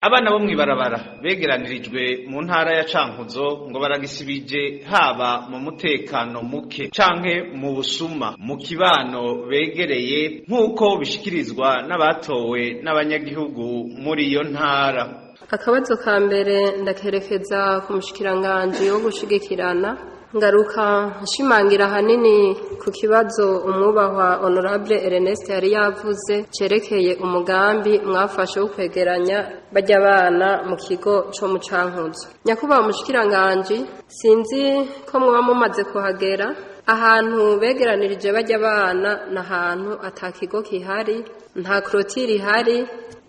Abana bo mw'ibarabara begeranirijwe mu ntara ya Cankuzo ngo baragisibije haba mu mutekano muke canke mu busuma mu kibano begereye, nk'uko bishikirizwa n'abatowe n'abanyagihugu muri iyo ntara. Akabazo ka mbere ndakerekeza ku mushikiranganji wo gushigikirana. Ngaruka nshimangira ahanini ku kibazo umwubahwa Honorable Ernest yari yavuze cerekeye umugambi mwafashe wo kwegeranya barya bana mu kigo co mu Cankuzo. Nyakubahwa mushikiranganji, sinzi ko mwoba mumaze kuhagera. Ahantu begeranirije barya bana ni ahantu ata kigo kihari, nta clôture ihari.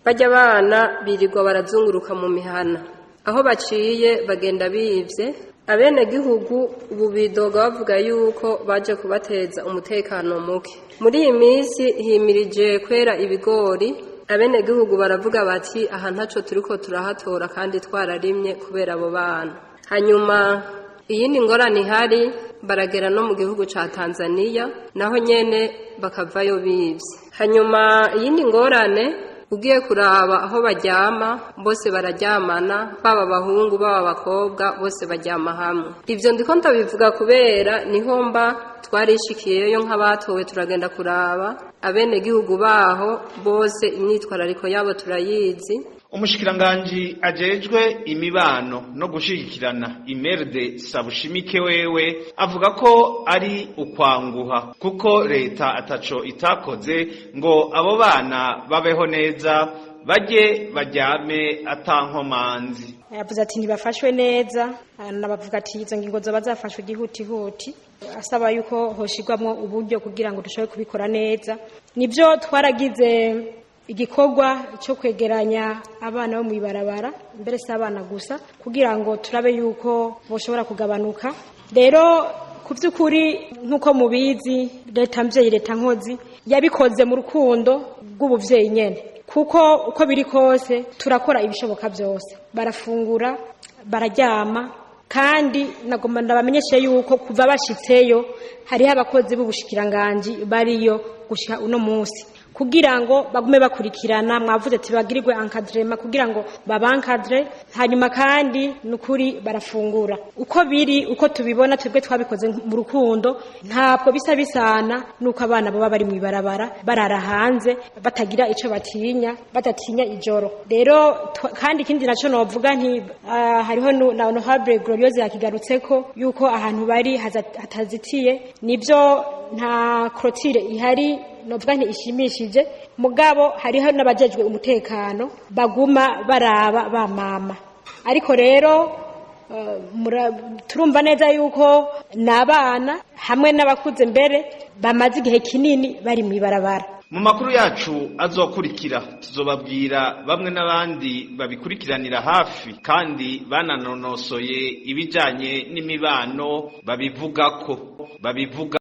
Barya bana birirwa barazunguruka mu mihana, aho baciye bagenda bivye. Abenegihugu ubu bidoga bavuga yuko baje kubateza umutekano muke. Muri iyi minsi himirije kwera ibigori, abenegihugu baravuga bati: "Aha ntaco turiko turahatora kandi twararimye kubera abo bana." Hanyuma iyindi ngorane ihari, baragera no mu gihugu ca Tanzania, naho nyene bakavayo bivye. Hanyuma iyindi ngorane, ugiye kuraba aho baryama, bose bararyamana, baba abahungu baba abakobwa, bose baryama hamwe. Ivyo ndiko ndabivuga kubera niho mba, twarishikiyeyo nk'abatowe, turagenda kuraba abenegihugu baho bose, imyitwarariko yabo turayizi. Umushikiranganji ajejwe imibano no gushigikirana, Imelde Sabushimike, wewe avuga ko ari ukwanguha, kuko leta ataco itakoze ngo abo bana babeho neza, barye baryame atankomanzi. Yavuze ati ntibafashwe neza, anabavuga ati izo ngingo zoba zafashwe gihutihuti, asaba yuko hoshirwamwo uburyo kugira ngo dushobore kubikora neza. Nibyo, twaragize igikorwa cyo kwegeranya abana bo mw'ibarabara, mbere si abana gusa, kugira ngo turabe yuko boshobora kugabanuka. Rero ku by'ukuri, nk'uko mubizi, leta mvyeyi, leta nkozi, yabikoze mu rukundo rw'ubuvyeyi nyene, kuko uko biri kose turakora ibishoboka byose, barafungura, bararyama. Kandi nagomba ndabamenyeshe yuko kuva bashitseyo hariho abakozi b'ubushikiranganji bariyo gushika uno munsi kugira ngo bagume bakurikirana. Mwavuze ati bagirirwe encadrement, kugira ngo baba encadre. Hanyuma kandi nukuri barafungura. Uko biri, uko tubibona twebwe, twabikoze mu rukundo, ntabwo bisa bisana nuko abana baba bari mw'ibarabara, barara hanze, batagira ico batinya, badatinya ijoro. Rero kandi ikindi naco novuga nti hariho na Honorable Gloriose yakigarutseko yuko ahantu bari hatazitiye. Nibyo, nta clôture ihari novuga nti ishimishije, mugabo hariho n'abajejwe umutekano baguma baraba ba mama. Ariko rero turumva neza yuko n'abana hamwe n'abakuze mbere bamaze igihe kinini bari mw'ibarabara. Mu makuru yacu azokurikira tuzobabwira bamwe n'abandi babikurikiranira hafi kandi bananonosoye ibijanye n'imibano babivugako babivuga.